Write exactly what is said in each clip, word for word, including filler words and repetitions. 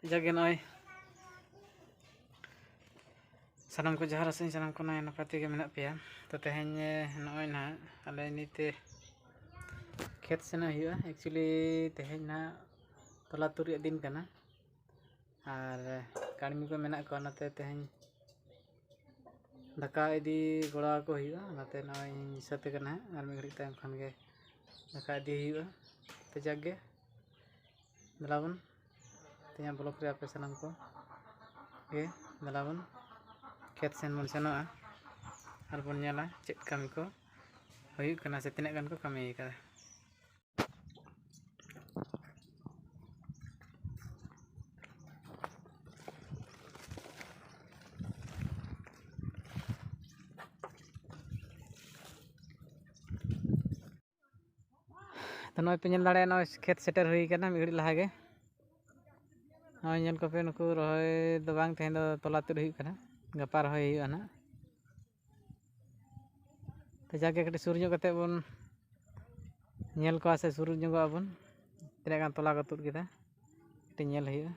ᱡᱟᱜᱮ ᱱᱚᱜᱼᱚᱭ ᱥᱟᱱᱟᱢ ᱠᱚ ᱡᱚᱦᱟᱨ, ᱟᱥᱟᱧ ᱥᱟᱱᱟᱢ ᱠᱚ ᱱᱟᱭ ᱱᱟᱯᱟᱭ ᱛᱮᱜᱮ ᱢᱮᱱᱟᱜ ᱯᱮᱭᱟ᱾ ᱛᱚ ᱛᱮᱦᱮᱧ, ᱮ, ᱱᱚᱜᱼᱚᱭ ᱱᱟᱦᱟᱜ ᱟᱞᱮ ᱱᱤᱛᱮ ᱠᱷᱮᱛ ᱥᱮᱱᱚᱜ ᱦᱩᱭᱩᱜᱼᱟ᱾ Actually ᱛᱮᱦᱮᱧ ᱱᱟᱦᱟᱜ ᱛᱚᱞᱟ ᱛᱩᱫ ᱨᱮᱭᱟᱜ ᱫᱤᱱ ᱠᱟᱱᱟ, ᱟᱨ ᱠᱟᱹᱲᱢᱤ ᱠᱚ ᱢᱮᱱᱟᱜ ᱠᱚᱣᱟ, ᱚᱱᱟᱛᱮ ᱛᱮᱦᱮᱧ ᱫᱟᱠᱟ ᱤᱫᱤ ᱜᱚᱲᱚ ᱟᱠᱚ ᱦᱩᱭᱩᱜᱼᱟ᱾ ᱚᱱᱟᱛᱮ ᱱᱚᱜᱼᱚᱭ ᱤᱧ ᱥᱟᱹᱛ ᱟᱠᱟᱱᱟ ᱦᱟᱸᱜ, ᱟᱨ ᱢᱤᱫ ᱜᱷᱟᱹᱲᱤᱡ ᱛᱟᱭᱚᱢ ᱠᱷᱟᱱ ᱜᱮ ᱫᱟᱠᱟ ᱤᱫᱤ ᱦᱩᱭᱩᱜᱼᱟ᱾ ᱛᱚ ᱡᱟᱠ ᱜᱮ, ᱫᱮᱞᱟ ᱵᱚᱱ ᱛᱮᱦᱮᱧᱟᱜ vlog ᱨᱮ ᱟᱯᱮ ᱥᱟᱱᱟᱢ ᱠᱚ ᱜᱮ ᱫᱮᱞᱟ ᱵᱚᱱ ᱠᱷᱮᱛ ᱥᱮᱱ ᱵᱚᱱ ᱥᱮᱱᱚᱜᱼᱟ, ᱟᱨ ᱵᱚᱱ ᱧᱮᱞᱟ ᱪᱮᱫ ᱠᱟᱹᱢᱤ ᱠᱚ ᱦᱩᱭᱩᱜ ᱠᱟᱱᱟ ᱥᱮ ᱛᱤᱱᱟᱹᱜ ᱜᱟᱱ ᱠᱚ ᱠᱟᱹᱢᱤ ᱟᱠᱟᱫᱟ᱾ ᱛᱚ ᱱᱚᱜᱼᱚᱭ ᱯᱮ ᱧᱮᱞ ᱫᱟᱲᱮᱭᱟᱜᱼᱟ, ᱱᱚᱜᱼᱚᱭ ᱠᱷᱮᱛ ᱥᱮᱴᱮᱨ ᱦᱩᱭ ᱠᱟᱱᱟ ᱢᱤᱫ ᱜᱷᱟᱹᱲᱤᱡ ᱞᱟᱦᱟ ᱜᱮ᱾ ᱱᱚᱜᱼᱚᱭ ᱧᱮᱞ ᱠᱚᱯᱮ, ᱱᱩᱠᱩ ᱨᱚᱦᱚᱭ ᱫᱚ ᱵᱟᱝ, ᱛᱮᱦᱮᱧ ᱫᱚ ᱛᱚᱞᱟ ᱛᱩᱫ ᱦᱩᱭᱩᱜ ᱠᱟᱱᱟ, ᱜᱟᱯᱟ ᱨᱚᱦᱚᱭ ᱦᱩᱭᱩᱜᱼᱟ ᱱᱟᱦᱟᱜ᱾ ᱛᱚ ᱡᱟᱜᱮ ᱠᱟᱹᱴᱤᱡ ᱥᱩᱨ ᱧᱚᱜ ᱠᱟᱛᱮ ᱵᱚᱱ ᱧᱮᱞ ᱠᱚᱣᱟ ᱥᱮ ᱥᱩᱨ ᱧᱚᱜᱚᱜ ᱟᱵᱚᱱ, ᱛᱤᱱᱟᱹᱜ ᱜᱟᱱ ᱛᱚᱞᱟ ᱠᱚ ᱛᱩᱫ ᱠᱮᱫᱟ, ᱠᱟᱹᱴᱤᱡ ᱧᱮᱞ ᱦᱩᱭᱩᱜᱼᱟ᱾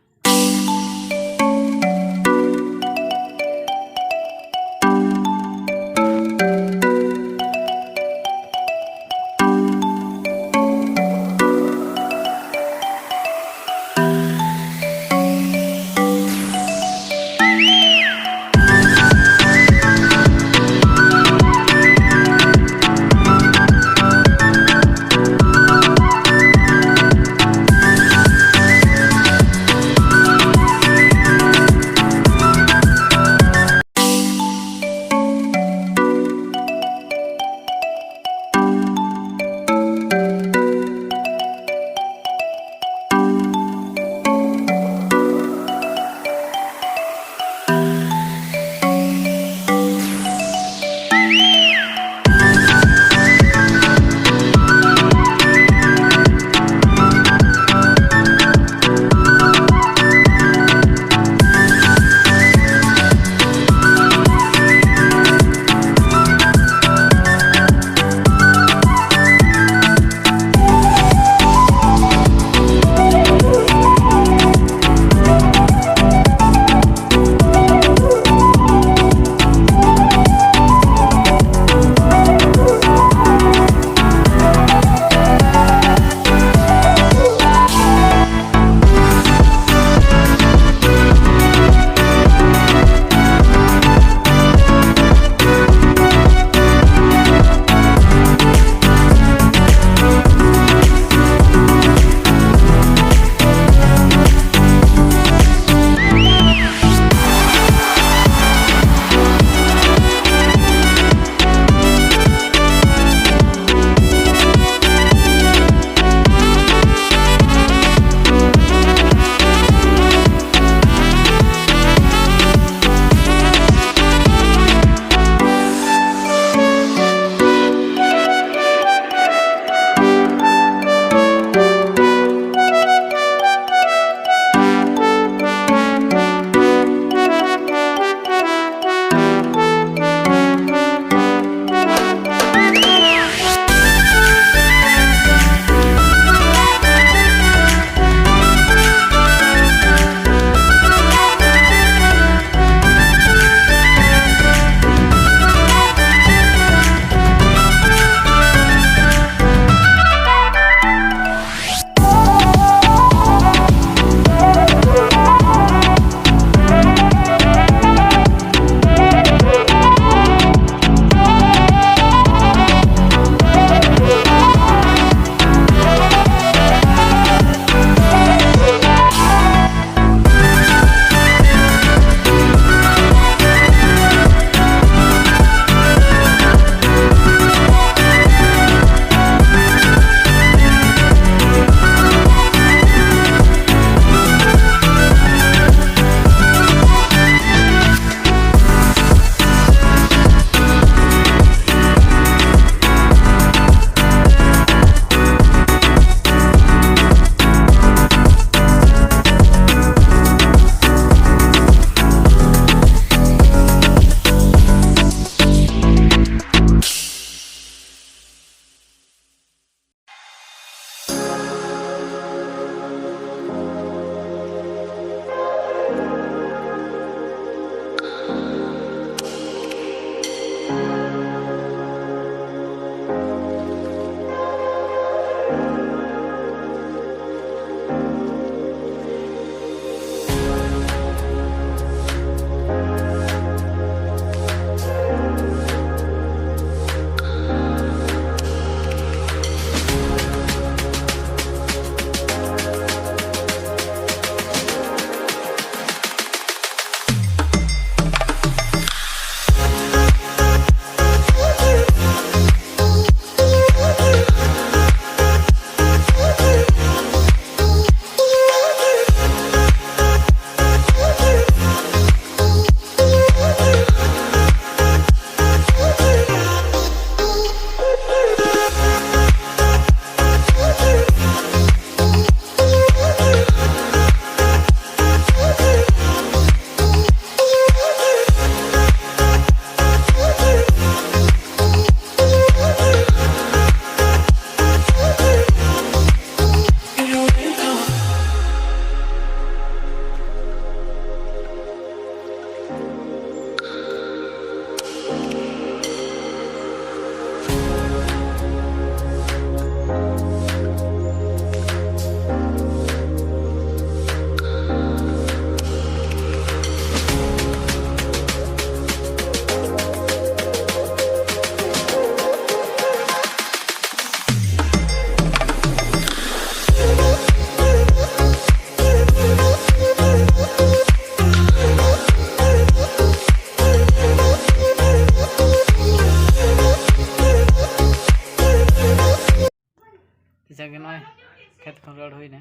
ᱠᱷᱮᱛ ᱠᱷᱚᱱ ᱨᱩᱣᱟᱹᱲ ᱦᱩᱭᱱᱟ᱾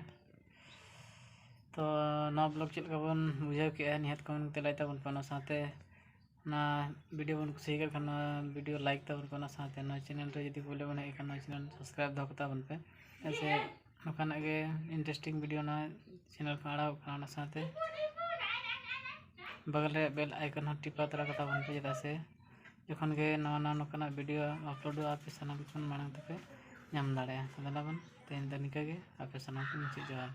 ᱛᱚ ᱱᱚᱣᱟ ᱵᱞᱚᱜ ᱪᱮᱫ ᱞᱮᱠᱟ ᱵᱚᱱ ᱵᱩᱡᱷᱟᱹᱣ ᱠᱮᱜᱼᱟ, ᱱᱤᱦᱟᱹᱛ ᱠᱚᱢᱮᱱᱴ ᱠᱟᱛᱮ ᱞᱟᱹᱭ ᱛᱟᱵᱚᱱ ᱯᱮ᱾ ᱚᱱᱟ ᱥᱟᱶᱛᱮ ᱚᱱᱟ ᱵᱷᱤᱰᱤᱭᱳ ᱵᱚᱱ ᱠᱩᱥᱤᱭᱟᱠᱟᱫ ᱠᱷᱟᱱ ᱱᱚᱣᱟ ᱵᱷᱤᱰᱤᱭᱳ ᱞᱟᱭᱤᱠ ᱛᱟᱵᱚᱱ ᱯᱮ᱾ ᱚᱱᱟ ᱥᱟᱶᱛᱮ ᱱᱚᱣᱟ ᱪᱮᱱᱮᱞ ᱨᱮ ᱡᱩᱫᱤ ᱯᱳᱭᱞᱳ ᱵᱚᱱ ᱦᱮᱡ ᱟᱠᱟᱱ, ᱱᱚᱣᱟ ᱪᱮᱱᱮᱞ ᱥᱟᱵᱥᱠᱨᱟᱭᱤᱵ ᱫᱚᱦᱚ ᱠᱟᱛᱟ ᱵᱚᱱ ᱯᱮ᱾ ᱦᱮᱸ ᱥᱮ, ᱱᱚᱝᱠᱟᱱᱟᱜ ᱜᱮ ᱤᱱᱴᱟᱨᱮᱥᱴᱤᱝ ᱵᱷᱤᱰᱤᱭᱳ ᱱᱚᱣᱟ ᱪᱮᱱᱮᱞ ᱠᱷᱚᱱ ᱟᱲᱟᱜᱚᱜ ᱠᱟᱱᱟ᱾ ᱚᱱᱟ ᱥᱟᱶᱛᱮ ᱵᱟᱜᱟᱞ ᱨᱮ ᱵᱮᱞ ᱟᱭᱠᱚᱱ ᱦᱚᱸ ᱴᱤᱯᱟᱹ ᱛᱚᱨᱟ ᱠᱟᱛᱟ ᱵᱚᱱ ᱯᱮ, ᱪᱮᱫᱟᱜ ᱥᱮ ᱡᱚᱠᱷᱚᱱ ᱜᱮ ᱱᱟᱣᱟ ᱱᱟᱣᱟ ᱱᱚᱝᱠᱟᱱᱟᱜ ᱵᱷᱤᱰᱤᱭᱳ ᱟᱯᱞᱳᱰᱚᱜᱼᱟ, ᱟᱯᱮ ᱥᱟᱱᱟᱢ ᱠᱷᱚᱱ ᱢᱟᱲᱟᱝ ᱛᱮᱯᱮ ᱧᱟᱢ ᱫᱟᱲᱮᱭᱟᱜᱼᱟ᱾ ᱛᱚ ᱫᱮᱞᱟ ᱵᱚᱱ ᱛᱮᱦᱮᱧ ᱫᱚ ᱱᱤᱝᱠᱟᱹ ᱜᱮ, ᱟᱯᱮ ᱥᱟᱱᱟᱢ ᱠᱚ ᱢᱩᱪᱟᱹᱫ ᱡᱚᱦᱟᱨ᱾